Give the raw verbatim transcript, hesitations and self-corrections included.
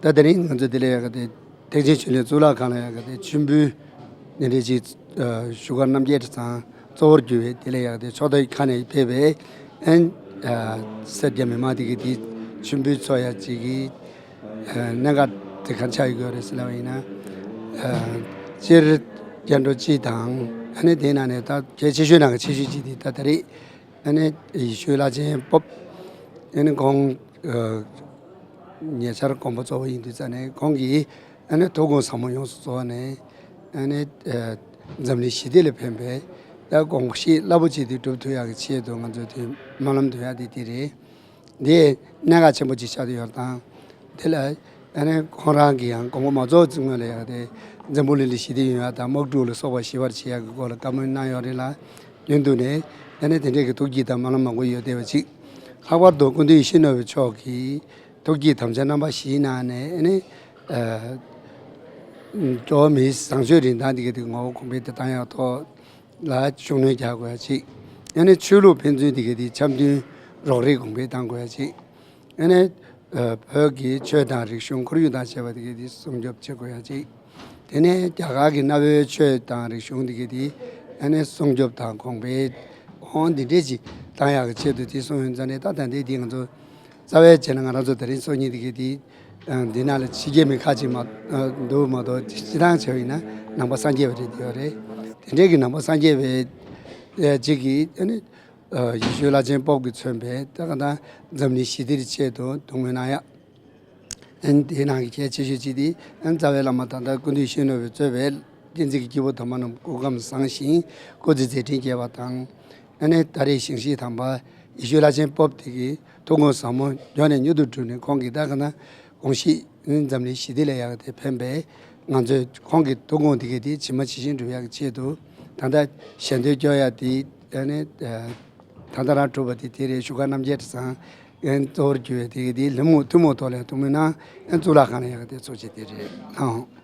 ད་དེ་རིང་ང་ཚོ་དེ་ལ་ཡག་གི་དེ་ཐེག་ཆེན་ཆོས་གླིང་གཙུག་ལག་ཁང་ལ་ཡག་གི་དེ་མཆོད་འབུལ་འདི་འདྲ་ཅིག་བཞུགས་སྒར་རྣམ་རྒྱལ་གྲྭ་ཚང་གཙོ་བོར་གྱུར་བའི་དེ་ལ་ཡག་གི་དེ་ཕྱོགས་མཐའི་ཁག་ནས་ཕེབས་པའི་ཨན་སེར་སྐྱ་མི་མང་དེ་གི་དེ་མཆོད་འབུལ་ཚོགས་ཡག་ཅིག་གི་གནད་འགག་དེ་ག་ཆགས་ཡོད་རེད་ཟེར་ལབ་པ་ཡིན་ན། སྤྱིར་སྐྱེ་འགྲོ་སྤྱི་དང་ཨ་ནི་དེའི་ནང་ནས་ད་གལ་ཆེ་ཤོས་ནང་གི་ཆེ་ཤོས་ཅིག་དེ་ད་ད་རེས་ཨ་ནི་ཡེ་ཤུ་བླ་ཆེན་པོབ་ཨ་ནི་ཁོང་ཉེ་ཆར་དགོངས་པ་རྫོགས་པ་ཡིན་དུས་ཙ་ནས་ཁོང་གིས་ཨ་ནི་ཐུགས་དགོངས་ཟབ་མོ་ཡོངས་སུ་རྫོགས་ནས་ཨ་ནི་འཛམ་གླིང་ཞི་བདེ་ལ་ཕན་པའི་ད་དགོངས་བཞེས་རླབས་པོ་ཆེ་དེ་སྒྲུབ་ཐུབ་ཡག་གི་ཆེད་དུ་ང་ཚོས་དེ་སྨོན་ལམ་འདོན་ཡག་དེ་དེ་རེད། འདི་གནད་འགག་ཆེན་པོ་ཅིག་ཆགས་བསྡད་ཡོད་དང་། དེ་ལ་ཨ་ནི་ཁོང་རང་གིས་ཡང་དགོངས་པ་མ་རྫོགས་ཙམ་སྔོན་ལ་ཡང་དེ་འཛམ་བུ་གླིང་ལ་ཞི་བདེ་ཡོང་ཡག་དང་དམག་འཁྲུག་ལ་སོགས་པ་ཞི་བར་བྱེད་ཡག་གི་སྐོར་ལ་བཀའ་མོལ་གནང་ཡོད་རེད་ལ། རྒྱུན་དུ་ནས་ཨ་ནི་དེ་འདྲས་ཀྱི་ཐུགས་བསྐྱེད་དང་སྨོན་ལམ་མང་པོ་ཡོད་བསྡད་པ་ཅིག། ལྷག་པར་དུ་སྐུ་མདུན་ཡིད་བཞིན་ནོར་བུ་མཆོག་གིས་ཐུགས་བསྐྱེད་དམ་བཅའ་རྣམ་པ་བཞིའི་ནང་ནས་ཨ་ནི་ཨ་འགྲོ་བ་མིའི་བཟང་སྤྱོད་རིན་ཐང་དེ་ག་དེ་ངོ་བོ་གོང་འཕེལ་དུ་བཏང་ཡག་ཐོག་ལ་ཤུགས་སྣོན་རྒྱག་དགོས་ཡ་གཅིག། ཡང་ན་ཆོས་ལུགས་ཕན་ཚུན་དེ་གའི་དེ་འཆམ་མཐུན་རོགས་རེས་གོང་འཕེལ་གཏང་དགོས་ཡ་གཅིག། ཡང་ན་ཨ་བོད་ཀྱི་ཆོས་དང་རིག་གཞུང་ཁོར་ཡུག་དང་བཅས་པ་དེ་གའི་དེ་སྲུང་སྐྱོབ་བྱེད་དགོས་ཡ་གཅིག། དེ་ནས་རྒྱ་གར་གྱི་གནའ་བོའི་ཆོས་དང་རིག་གཞུང་དེ་གའི་དེ་ཡང་ན་སྲུང་སྐྱོབ་དང་གོང་འཕེལ་འོང་འདི་འདྲས་ཅིག་གཏང་ཡག་གི་ཆེད་དུ་དེ་གསུངས་ཡོད་ཙང་ནས། ད་ད་ལྟའི་དེ་ང་ཚོ་རྩ་བའི་བྱས་ན་ང་རང་ཚོ་དེ་རིང་སང་ཉིན་དེ་གའི་དེ་ཨ་འདི་ནང་ལ་ཕྱི་རྒྱལ་མི་ཁག་ཅིག་མ་ཨ་འདུག་མ་གཏོགས་སྤྱིར་བཏང་བྱས་པ་ཡིན་ན་ནང་པ་སངས་རྒྱས་པ་རེད་འདུག་རེད། དེ་འདྲའི་གི་ནང་པ་སངས་རྒྱས་པའི་ཨ་ཅིག་གིས་ཨ་ནི་ཨ་ཡེ་ཤུ་བླ་ཆེན་པོབ་ཀྱིས་མཚོན་པའི་ད་ག་ད་འཛམ་གླིང་ཞི་བདེའི་ཆེད་དུ་ཐུགས་སྨོན་གནང་ཡག། ཨ་ནི་དེའི་ནང་གི་གལ་ཆེ་ཤོས་ཅིག་དེ་ཨ་ནི་རྩ་བའི་བླ་མ་ད་ལྟ་སྐུ་མདུན་ཡིད་བཞིན་ནོར་བུས་གཙོས་པའི་བསྟན་འཛིན་གྱི་སྐྱེས་བུ་དམ་པ་རྣམས་སྐུ་ཁམས་བཟང་ཞིང་སྐུ་ཚེ་མཛད་འཕྲིན་རྒྱས་པ་དང་། ཨ་ནི་ད་རེས་ཞིང་གཤེགས་དམ་པ་ཡེ་ཤུ་བླ་ཆེན་པོབ་དེ་གི་ཐུགས་དགོངས་ཟབ་མོ་མགྱོགས་ནས་མྱུར་དུ་གྲུབ་ནས་ཁོང་གིས་ད་ག་ན་དགོངས་བཞེས་འཛམ་གླིང་ཞི་བདེ་ལ་ཡག་དེ་ཕན་པའི་ང་ཚོས་ཁོང་གི་ཐུགས་དགོངས་དེ་གའི་དེ་ཇི་མ་ཇི་བཞིན་འགྲུབ་ཡག་གི་ཆེད་དུ་ད་ལྟ་ཞལ་འདོན་སྐྱོར་ཡག་དེ་ཨ་ནི་ད་ལྟ་རང་གྲུབ་པ་དེ་དེ་རེད། བཞུགས་སྒར་རྣམ་རྒྱལ་གྲྭ་ཚང་ཨ་ནི་གཙོ་བོར་གྱུར་བའི་དེ་གའི་དེ་ལྷ་མོ་ཐུན་མོང་ཐོག་ལ་ཐུགས་སྨོན་གནང་། ཨ་ནི་གཙུག་ལག་ཁང་ལ་ཡག་དེ་ཚོགས་ཆེད་དེ་རེད་ལགས།